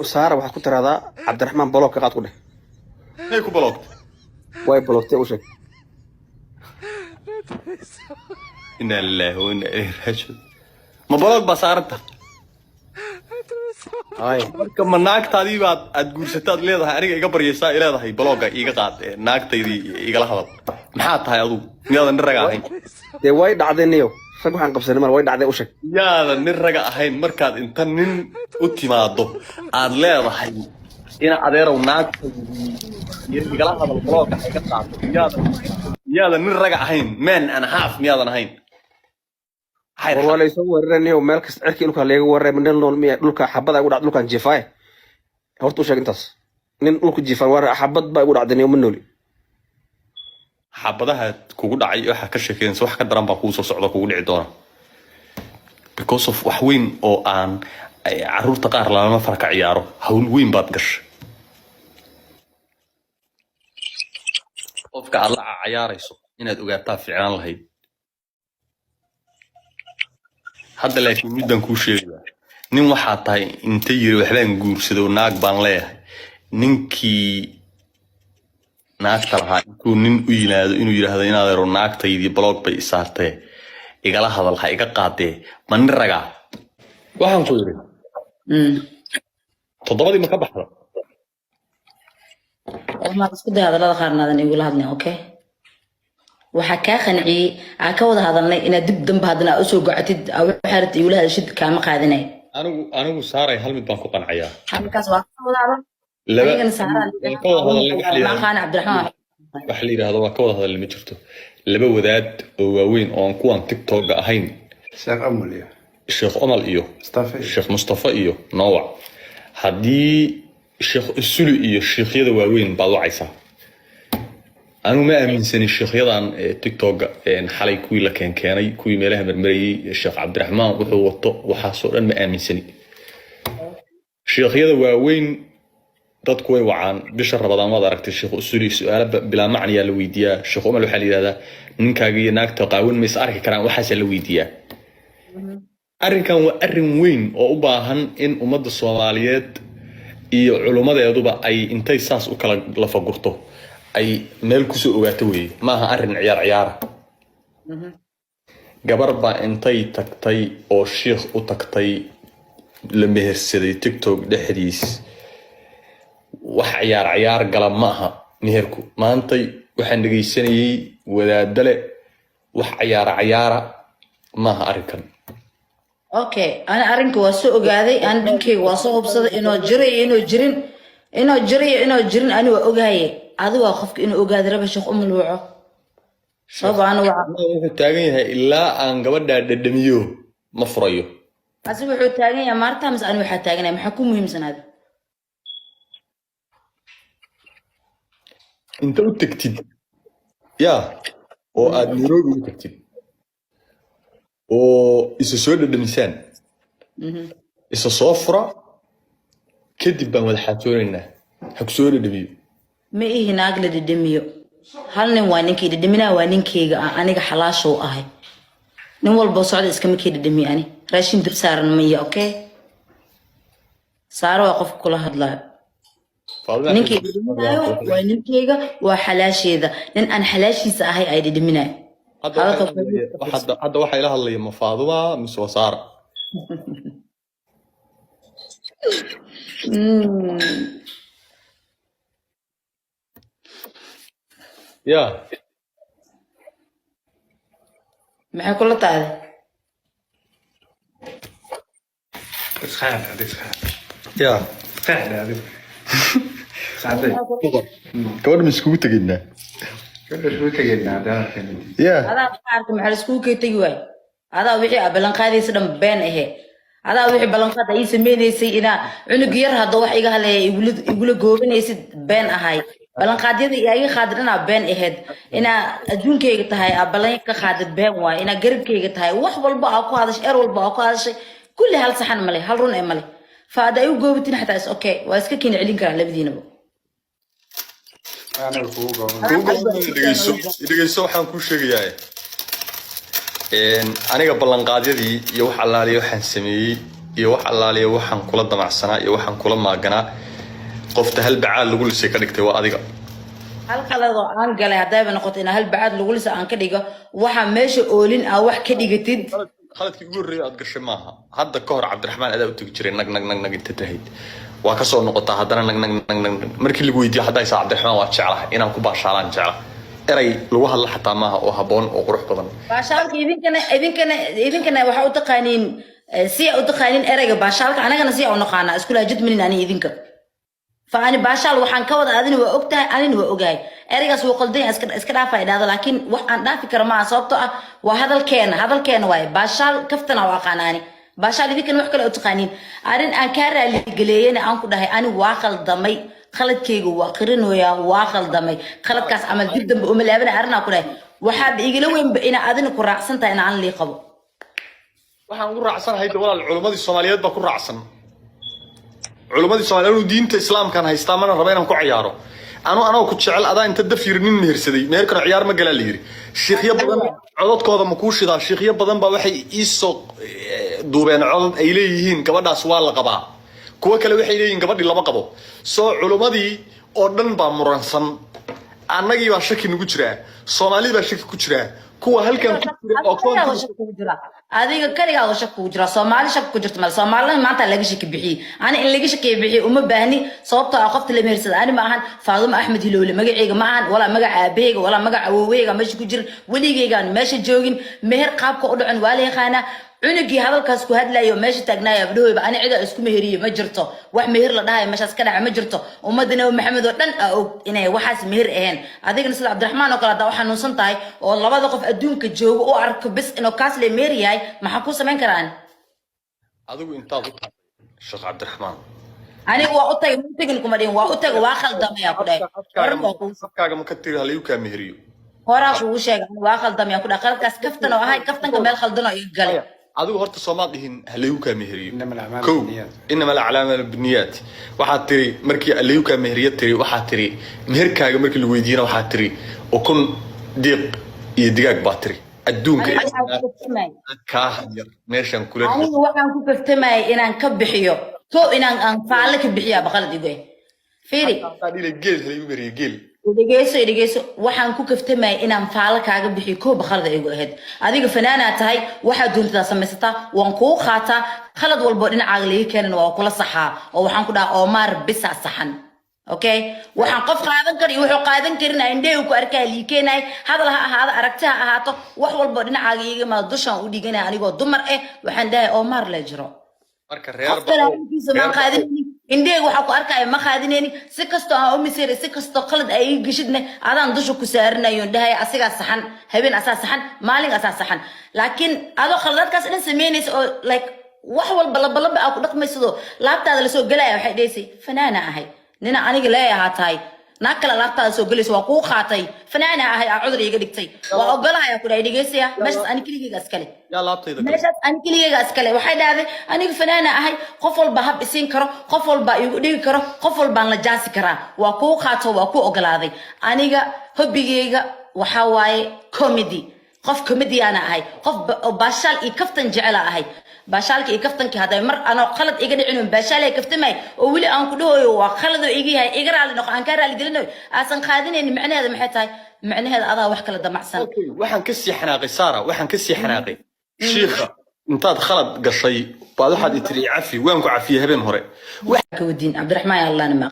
Saara, waxaad ku tiraahdaa Cabdiraxmaan block ka qaad ku dheh. May ku block-tay? Way block-tay, u sheeg. Inaa lilaahi wa inaa ilayhi raajicuun. Ma block baa saaranta? Ay. Marka ma naagtaadii baad aad guursataad leedahay aniga iga baryaysaa, i leedahay block-ga iiga qaad ee naagtaydii igala hadal? Maxaa tahay adugu? Miyaadan nin raga ahayn? Dee way dhacday niyo, rag waxaan qabsanay mal, way dhacday, u sheeg. Miyaadan nin raga ahayn markaad inta nin u timaado aad leedahay ina adeerow naagtaydii iyo igala hadal, block-ga iga qaado? Miyaadan nin raga ahayn? Man and a half miyaadan ahayn? War waa laysoo weeraray niyo, meel kasta cirkii dhulka layga weeraray. Nin nool miya? Dhulka xabada igu dhacday, dhulkaan jiifaaye. Horta u sheeg intaas, nin dhulku jiifaan waa xabad baa igu dhacday niyo, ma nooli. Xabadaha kugu dhacay waxaa ka sheekeynaysa wax ka daran baa kugu soo socda, kugu dhici doona, because of wax weyn oo aan caruurta qaar lalama fara ka ciyaaro. Hawl weyn baad gashay. Qofka aad la cayaarayso inaad ogaataa fiicnaan lahayd hadda. Laakiin midaan kuu sheegayaa, nin waxaa tahay inta yiri waxbaan guursado, naag baan leeyahay. Ninkii naagta lahaa intuu nin u yimaado inuu yidhaahdo in adeero naagtaydii block bay isaartee, igala hadal, ha iga qaadee, ma nin ragaa? Waxaan ku yidhi, 7dii ma ka baxda? Maad isku day hadallada qaarna aadan igula hadlin, okay? Waxaa kaa qanciyey aan ka wada hadalnay inaad dib dambe haddana aa usoo gocatid, aa waxaa rabta igula hadashid, kaama qaadanay. Anigu Saaray, hal mid baan ku qancayaa. Halkaas waa ka wada hadal. Laba Anigana Saara. Waan ka wada hadalnay wax la yidhaahdo. Maaqaana Cabdiraxmaan. Wax la yidhaahdo waa ka wada hadalnay ma jirto. Laba wadaad oo waaweyn oo aan kuwan TikTok-ga ahayn. Sheekh Amal iyo Sheekh Omal iyo Mustafa. Sheekh Mustafa iyo Noowac, haddii Sheekh Usuli iyo sheekhyada waaweyn baad wacaysaa. Anigu ma aaminsani sheekhyadan TikTok-ga xalay kuwii la keenkeenay, kuwii meelaha marmarayey, Sheekh Cabdiraxmaan wuxuu wato, waxaasoo dhan ma aaminsani. Sheekhyada waaweyn dadku way wacaan bisha Rabadaan. Waad aragtay Sheekh Usuli su-aalo bilaa macniyaa la weydiiyaa. Sheekh Umal waxaa la yidhahdaa ninkaaga iyo naagta qaawan ma is arki karaan? Waxaasaa la weydiiyaa. Arrinkan waa arrin weyn oo u baahan in ummadda Soomaaliyeed iyo culummadeeduba ay intay saas u kala lafagurto ay meel kusoo ogaato weeye. Maaha arrin ciyaar ciyaara. Gabar baa intay tagtay oo shiikh u tagtay la mehersaday TikTok dhexdiis. Wax ciyaar ciyaar gala ma aha meherku. Maantay waxaan dhegaysanayay wadaadale. Wax ciyaara ciyaara maaha arrinkan. Okay, ani arrinka waa soo ogaaday. Ani dhankeyga waa soo hubsaday inuu jiro iyo inuu jirin, inuu jiro iyo inuu jirin. Ani waa ogahaye, adi waa qofka inuu ogaada raba. Sheekh Umal waco, sabab ana waca. Wuxuu taagan yahay ilaa aan gabadhaa dhadhamiyo ma furayo. Asiga wuxuu taagan yahay maarta mise ani waxaa taaganaya? Maxaa ku muhiimsanaada? Inta u tagtid yaa oo aad Nairobi u tagtid oo isa soo dhadhamisaan, isa soo fura, kadib baan wada xaajoonaynaa. Ha ku soo dhadhamiyo. Ma ihi naag la dhedhemiyo. Hal nin waa ninkii dhedheminaa, waa ninkeyga aan aniga xalaashow ahay. Nin walboo socda iskama kii dhedhemiyo. Ani raashin dab saaran maya, okay? Saaro waa qofka kula hadlayo. Faadima. Ninkii dhedheminaayo waa ninkeyga, waa xalaasheeda. Nin aan xalaashiisa ahay ay dhedheminayo. Hadda Hadalka hadda waxaa ila hadlaya ma Faaduma mise waa Saara? Ya. Maxay kula tahay? Isqaad, isqaad. Ya. Isqaad adigu. Sacday. Gabadha ma iskugu tegaynaa? Gabadha iskugu tegaynaa haddaan arkayna. Ya. Adaa qaarka maxaa laiskugu kay tegi waay? Adaa wixii aa ballanqaadaysa dhan been ahe. Adaa wixii ballanqaad ii sameynaysay inaa cunug yar hadda wax iga hadlaya igula goobanaysid been ahay. Ballanqaadyada yaa iga qaadid inaa been ahayd, inaa adduunkayga tahay aa ballan ka qaadid been waay, inaa garabkayga tahay, wax walba aa ku hadashay, er walba aa ku hadashay, kulli hal saxan male, hal run ee male. Fa hadda ay u goobatin xataa is okay, waa iska keeni celin karaa labadiinaba. Aniga kugu gooban. Dhegeyso, dhegeyso, waxaan kuu sheegayaa, aniga ballanqaadyadii iyo wax allaaliya waxaan sameeyey. Iyo wax allaaliya waxaan kula damacsanaa iyo waxaan kula maaganaa, qofta hal bacaad lagu lisay ka dhigtay waa adiga. Hal qaladoo aan galay haddayba noqoto inaa hal bacaad lagu lisa aan ka dhigo, waxa meesha oolin aa wax ka dhigatid. Khaladkii ugu horreeyay aad gashay maaha. Hadda ka hor Cabdiraxmaan adaa u tegi jiray, nag nag nag nag inta tahayd waa kasoo noqotaa, haddana nag nag nag nag nag. Markii lagu weydiiyo haddaa isaa Cabdiraxmaan waa jeclahay, inaan ku baashaalaan jecla, erey lagu hadla xataa maaha oo habboon oo qurux badan. Baashaalka idinkana waxaa u taqaaniin si u taqaaniin ereyga baashaalka, anagana si u naqaanaa, isku laajid minin ani idinka. Fa ani baashaal waxaan ka wada, adina waa ogtahay, anina waa ogahay, ereygaas wuu qaldan yahay, iska dhaafa idhahda, laakiin wax aan dhaafi karo maaha, sababtoo ah waa hadalkeena, hadalkeena waaye baashaal. Kaftana u aqaana ani baashaal, idinkana wax kale u taqaaniin. Arrin aan kaa raaligeleeyena aan ku dhahay ani waa khaldamay, khaladkayga waa qirinooyaa, waa khaldamay, khaladkaas camal dib dambe uma laabana, arrinaa ku dhahay. Waxaaba igala weynba ina adina ku raacsan tahay in aan lii qabo. Waxaan ugu raacsanahay de walaal, culimmadii Soomaaliyeed baa ku raacsan. Culimmadii Soomaaliyeed, anuu diinta Islaamkaan haystaa, mana raba inaan ku ciyaaro. Anoo ku jecel adaa inta daf yiri nin mehersaday, meherkana ciyaar ma galaa la yiri. Shiikhyo badan codadkooda ma kuu shidaa? Shiikhyo badan baa waxay iisoo duubeen codad ay leeyihiin gabadhaas waa la qabaa, kuwo kale waxay leeyihiin gabadhii lama qabo. Soo culimmadii oo dhan baa muransan, annagii baa shaki nagu jiraa, Soomaalidii baa shaki ku jiraa, kuwa halkan ku jira oo Adiga shaki kugu jira, adiga kaligaa shaki kugu jira, Soomaali shaki ku jirta male. Soomaalida maanta laga shaki bixiyey, ani in laga shaki bixiyo uma baahni, sababtoo ah qofta la mehersada ani ma ahan Faadumo Axmed Hilowle, magacayga ma ahan, walaa magaca aabaheyga walaa magaca awoweyga meesha ku jirin, weligeygaan meesha joogin. Meher qaabka u dhacan waa la yaqaanaa. Cunugii hadalkaas ku hadlayo meesha taagnaayo abdhahooyba, ani cida isku meheriye ma jirto, wax meher la dhahayo meeshaas ka dhaca ma jirto. Ummadda Nabi Maxamed oo dhan aa og inay waxaas meher ahayn. Adigana sida Cabdiraxmaan oo kale haddaa u xanuunsan tahay oo labada qof adduunka jooga u arko bis inuu kaas le meher yahay, maxaa kuu samayn karaan? Adigu intaad u tahay Sheekh Cabdiraxmaan. Aniga waa u tagay, ma tegin kuma dhihin, waa u tagay, waa khaldamaya ku dhahay. Afkaaga ma ka tiri halayu kaa meheriyo? Horaa kugu sheegay, waa khaldamaya ku dhahay. Qaladkaas kaftan oo ahay, kaftanka meel khaldan oo iga galay. Adigu horta soomaad dhihin halayu kaa meheriyo? إنما الأعمال Kow. بالنيات. إنما الأعمال بالنيات. Waxaad tiri markii halayu kaa meheriyo tiri, waxaad tiri meherkaaga markii lagu weydiiyana waxaad tiri ukun diiq iyo digaag baa tiri adduunka. Aniga waxaan ku kaftamayay Kaa yar meeshan kula. Aniga waxaan ku kaftamayay inaan ka bixiyo ko inaan aan faalle ka bixiya baqalad igu eh, fiiri. Geel halayu meheriyo, geel. Dhegeyso, dhegeyso, waxaan ku kaftamayay inaan faalo kaaga bixiyo koo bakhalada igu ahayd. Adiga fanaanaa tahay, waxaad doontadaa samaysataa, waan kuu qaataa. Khalad walboo dhinacaaga laga keenana waa kula saxaa, oo waxaan ku dhahaa Oomaar bisa saxan. Okay, waxaan qof qaadan kara iyo wuxuu qaadan karin indhehu ku arkaa lii keenay, hadal ha ahaado, aragti ha ahaato, wax walboo dhinacaaga iiga imaado dushaan u dhiganaya. Anigoo dumar eh waxaan dhahay Oomaar le jiro. Marka reer Qof kale hadalkiisa ma qaadanaynin, indheheyga waxaa ku arkaya ma qaadinaynin. Si kastoo aan u misir, si kastoo qalad ay ii geshidne, adaan dusha ku saarinayo, dhahay asigaa saxan, habeen asaa saxan, maalin asaa saxan. Laakiin adoo khaladaadkaas dhan samaynaysa oo like wax walba labalaba aa ku dhaqmaysadoo laabtaada lasoo gelaya, waxay dhahaysay fanaana ahay, nina aniga leeyahaa tahay, naag kale laabtaada soo gelaysa, waa kuu qaatay, fanaana ahay, aa cudur iiga dhigtay, waa ogolahaya ku dhahay. Dhegeysaya, meeshaas ani keligeyga iskale. Yaa laabtayda gale? Meeshaas ani keligeyga iskale. Waxay dhahday aniga fanaana ahay, qof walba hab isiin karo, qof walba igu dhigi karo, qof walbaan la jaasi karaa. Waa kuu qaato, waa ku ogolaaday. Aniga hobbigeyga waxaa waaye comedy, qof comediana ahay, qof oo baashaal iyo kaftan jecela ahay. Baashaalka iyo kaftankii hadday mar anoo qalad iga dhicin baashaalay kaftamay oo weli aan ku dhahoyo waa khaladoo iga yahay, iga raali noqo, aan kaa raali gelinayo, aasan qaadinaynin, macnaheeda maxay tahay? Macnaheeda adaa wax kala damacsan. Okay, waxaan ka sii xanaaqay Sara, waxaan ka sii xanaaqay shiikha intaad khalad gashay baad waxaad i tiri cafi, waan ku cafiyey habeen hore. Ka wadiin Cabdiraxmaan, allahna ma